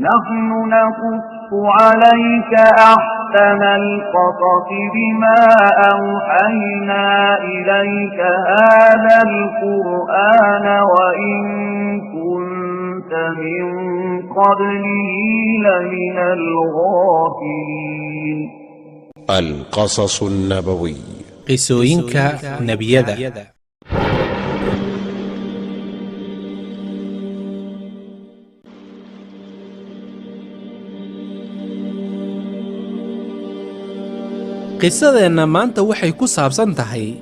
نحن نقص عليك أحسن القصص بما أوحينا إليك هذا القرآن وإن كنت من قبله لمن الغافلين. القصص النبوي. Qisooyinka nebiyada. Qisadeenna maanta waxay ku saabsan tahay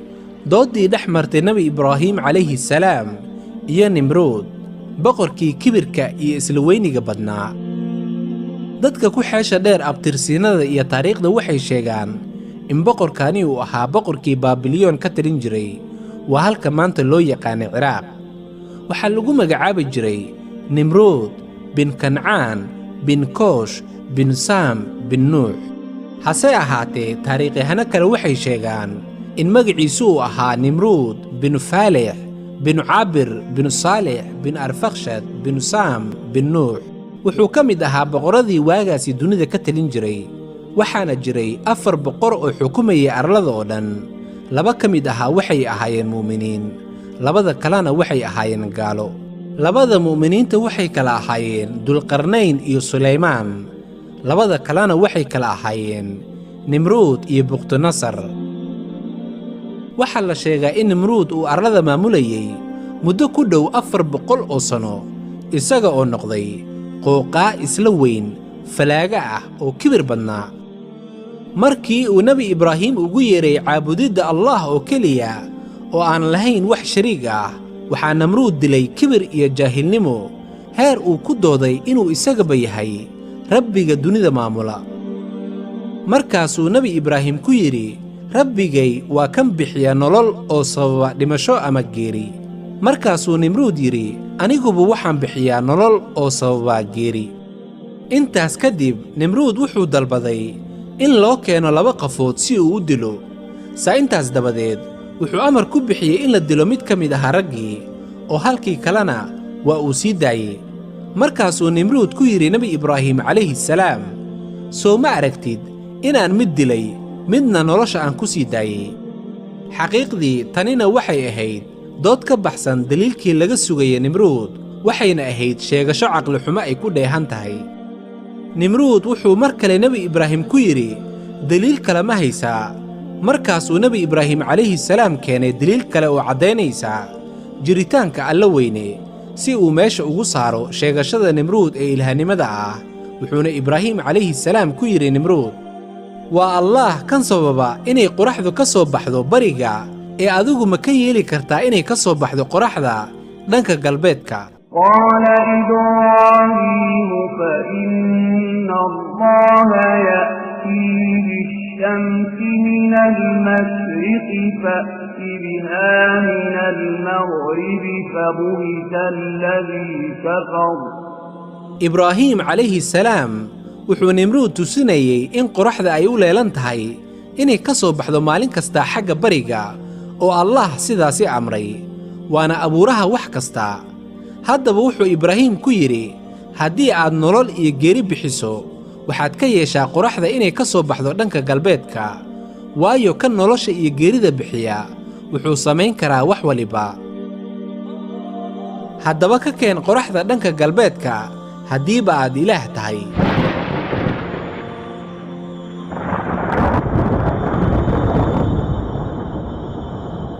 dooddii dhex martay Nebi Ibraahim calayhi salaam iyo Nimruud, boqorkii kibirka iyo isla weyniga badnaa. Dadka ku xeesha dheer abtirsiinada iyo taariikhda waxay sheegaan in boqorkani uu ahaa boqorkii Baabilyoon ka talin jiray, waa halka maanta loo yaqaanay Ciraaq. Waxaa lagu magacaabi jiray Nimruud bin Kancaan bin Koosh bin Saam bin Nuux. Hase ahaatee, taariikhyahano kale waxay sheegaan in magaciisu uu ahaa Nimruud binu Faalix binu Caabir binu Saalix bin Arfakshad binu Saam bin Nuux. Wuxuu ka mid ahaa boqorradii waagaasi dunida ka talin jiray, waxaana jiray 4 boqor oo xukumayay arlada oo dhan. 2 ka mid ahaa waxay ahaayeen mu'miniin, 2da kalena waxay ahaayeen gaalo. 2da mu'miniinta waxay kala ahaayeen Dulqarnayn iyo Sulaymaan, 2da kalena waxay kala ahaayeen Nimruud iyo Bukhtinasar. Waxaa la sheegaa in Nimruud uu arlada maamulayey muddo ku dhow 400 oo sano, isaga oo noqday qooqaa isla weyn, falaaga ah oo kibir badnaa. Markii uu Nebi Ibraahim ugu yeeray caabudidda Allaah oo keliya oo aan lahayn wax shariig ah, waxaa Namruud dilay kibir iyo jaahilnimo, heer uu ku dooday inuu isagaba yahay rabbiga dunida maamula. Markaasuu Nebi Ibraahim ku yidhi, "Rabbigay waa kan bixiya nolol oo sababa dhimasho ama geeri." Markaasuu Nimruud yidhi, "Aniguba waxaan bixiyaa nolol oo sababa geeri." Intaas kadib Nimruud wuxuu dalbaday in loo keeno 2 qafood si uu u dilo. Saa intaas dabadeed wuxuu amar ku bixiyey in la dilo mid ka mid ahaa raggii, oo halkii kalena waa uu sii daayey. Markaasuu Nimruud ku yidhi Nebi Ibraahim calayhi salaam, "Soo ma aragtid inaan mid dilay, midna nolosha aan ku sii daayey?" Xaqiiqdii tanina waxay ahayd dood ka baxsan daliilkii laga sugayey Nimruud, waxayna ahayd sheegasho caqli xumo ay ku dheehan tahay. Nimruud wuxuu mar kale Nebi Ibraahim ku yidhi, "Daliil kale ma haysaa?" Markaasuu Nebi Ibraahim calayhi salaam keenay daliil kale oo caddaynaysa jiritaanka Alla weyne, si uu meesha ugu saaro sheegashada Nimruud ee ilaahnimada ah. Wuxuuna Ibraahim calayhi salaam ku yidhi Nimruud, "Waa Allaah kan sababa inay qoraxdu ka soo baxdo bariga, ee adigu ma ka yeeli kartaa inay ka soo baxdo qoraxda dhanka galbeedka?" قال إبراهيم فإن الله يأتي بالشمس من المشرق فأت بها من المغرب فبهت الذي كفر. Ibraahim calayhi salaam wuxuu Nimruud tusinayey in qoraxda ay u leelan tahay inay ka soo baxdo maalin kasta xagga bariga, oo Allaah sidaasi amray, waana abuuraha wax kasta. Haddaba wuxuu Ibraahim ku yidhi, "Haddii aad nolol iyo geeri bixiso, waxaad ka yeeshaa qoraxda inay ka soo baxdo dhanka galbeedka, waayo kan nolosha iyo geerida bixiya wuxuu samayn karaa wax waliba. Haddaba ka keen qoraxda dhanka galbeedka haddiiba aad ilaah tahay."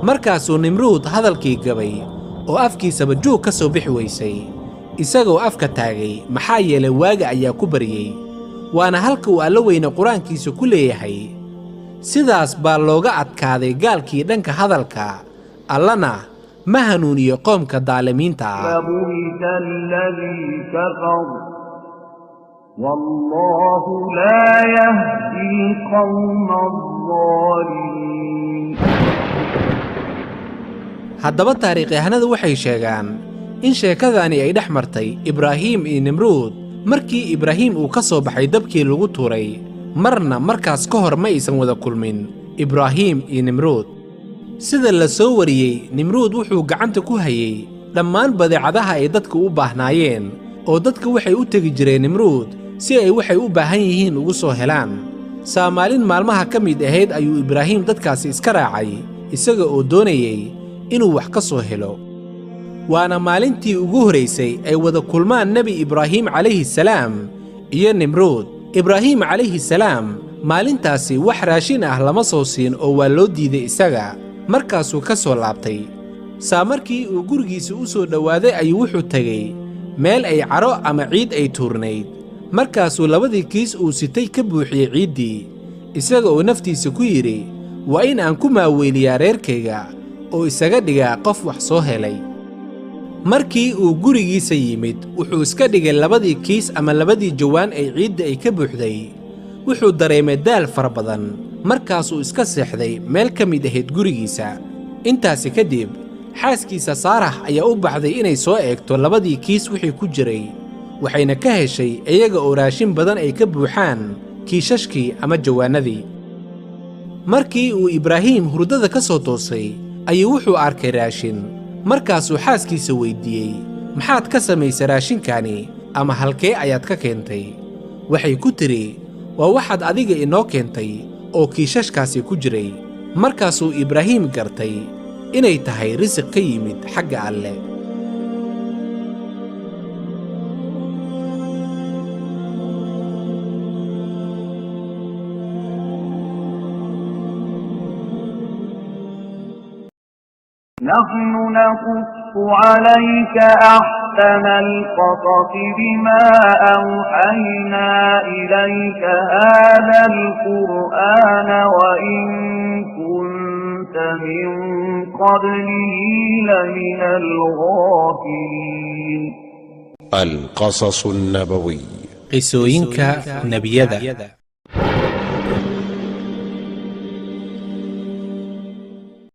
Markaasuu Nimruud hadalkii gabay oo afkiisaba juug ka soo bixi weysay, isagoo afka taagay, maxaa yeelay waaga ayaa ku baryey. Waana halka uu Alla weyne qur-aankiisa ku leeyahay, "Sidaas baa looga adkaaday gaalkii dhanka hadalka, Allana ma hanuuniyo qoomka daalimiinta ah." فبهت الذي كفر والله لا يهدي القوم الظالمين. Haddaba taariikhyahanadu waxay sheegaan in sheekadani ay dhex martay Ibraahim iyo Nimruud markii Ibraahim uu ka soo baxay dabkii lagu tuuray. Marna markaas ka hor ma aysan wada kulmin Ibraahim iyo Nimruud. Sida la soo wariyey, Nimruud wuxuu gacanta ku hayey dhammaan badeecadaha ay dadku u baahnaayeen. Oo dadka waxay u tegi jireen Nimruud si ay waxay u baahan yihiin ugu soo helaan. Saa maalin maalmaha ka mid ahayd ayuu Ibraahim dadkaasi iska raacay, isaga oo doonayey inuu wax ka soo helo. Waana maalintii ugu horraysay ay wada kulmaan Nebi Ibraahim calayhi salaam iyo Nimruud. Ibraahim calayhi salaam maalintaasi wax raashin ah lama soo siin oo waa loo diiday isaga. Markaasuu ka soo laabtay. Saa markii uu gurigiisa u soo dhowaaday ayuu wuxuu tegey meel ay caro ama ciid ay tuurnayd. Markaasuu labadii kiis uu sitay ka buuxiyey ciiddii, isaga oo naftiisa ku yidhi, "Waa in aan ku maaweeliyaa reerkayga oo isaga dhigaa qof wax soo helay." Markii uu gurigiisa yimid, wuxuu iska dhigay labadii kiis ama labadii jawaan ay ciidda ay ka buuxday. Wuxuu dareemay daal fara badan, markaasuu iska seexday meel ka mid ahayd gurigiisa. Intaasi kadib xaaskiisa Saarax ayaa u baxday inay soo eegto labadii kiis wixii ku jiray, waxayna ka heshay iyaga oo raashin badan ay ka buuxaan kiishashkii ama jawaanadii. Markii uu Ibraahim hurdada ka soo toosay ayuu wuxuu arkay raashin. Markaasuu xaaskiisa weyddiiyey, "Maxaad ka samaysay raashinkani ama halkee ayaad ka keentay?" Waxay ku tidhi, "Waa waxaad adiga inoo keentay oo kiishashkaasi ku jiray." Markaasuu Ibraahim gartay inay tahay risiq ka yimid xagga Alle. نحن نقص عليك أحسن القصص بما أوحينا إليك هذا القرآن وإن كنت من قبله لمن الغافلين. القصص النبوي. Qisooyinka nebiyada.